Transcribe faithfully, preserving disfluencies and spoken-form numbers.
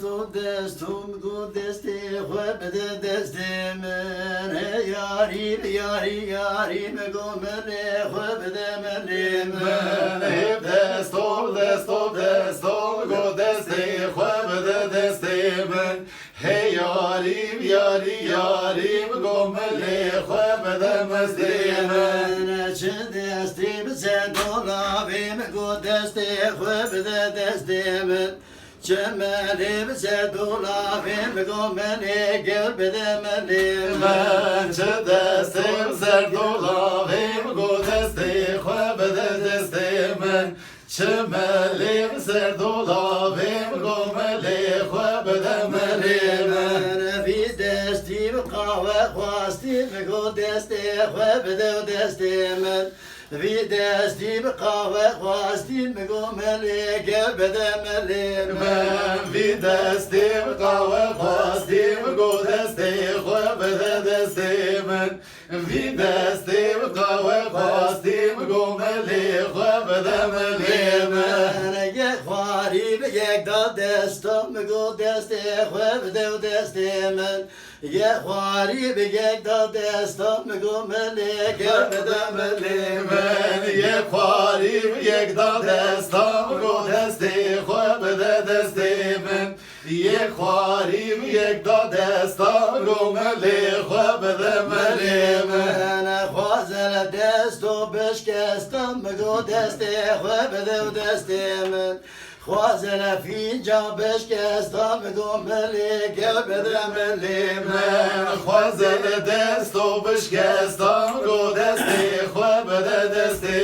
Dest û dest û go destê xwe bide destê min. Hey yarî, yarî, yarî, min go milê xwe bide milê min. Hey dest û dest û dest û go destê xwe bide destê min. Hey yarî, yarî, yarî, min go milê xwe bide mestê min. Çi destê bi ser dolavê min go destê xwe bide destê min. Çi milê bi ser dolavê min go milê gel bide milê min. Çi destê bi ser dolavê min go destê xwe bide destê min. Çi milê bi ser dolavê min go milê xwe bide milê min. Vî destî bi qawe xwastî min go destê xwe bide destê min. Vî destî bi qawe xwastî min go milê gel bide milê min. Min vî destê bi qawe xwastî min go destê xwe bide destê min. Vî destê bi qawe xwastî min go milê xwe bide milê min. Yek xwarî bi yek da desta min go destê xwe bide destê min. Yek xwarî bi yek da desta min go milê gel bide milê min. Yek xwarî bi yek da desta min go destê xwe bide destê min. Yek xwarî bi yek da desta min go milê xwe bide milê min. Xwaze le desto bişkesta min go destê xwe bide destê min. Xwaze le fînca bişkesta min go milê gel bide milê min. Xwaze le desto bişkesta min go destê xwe bide destê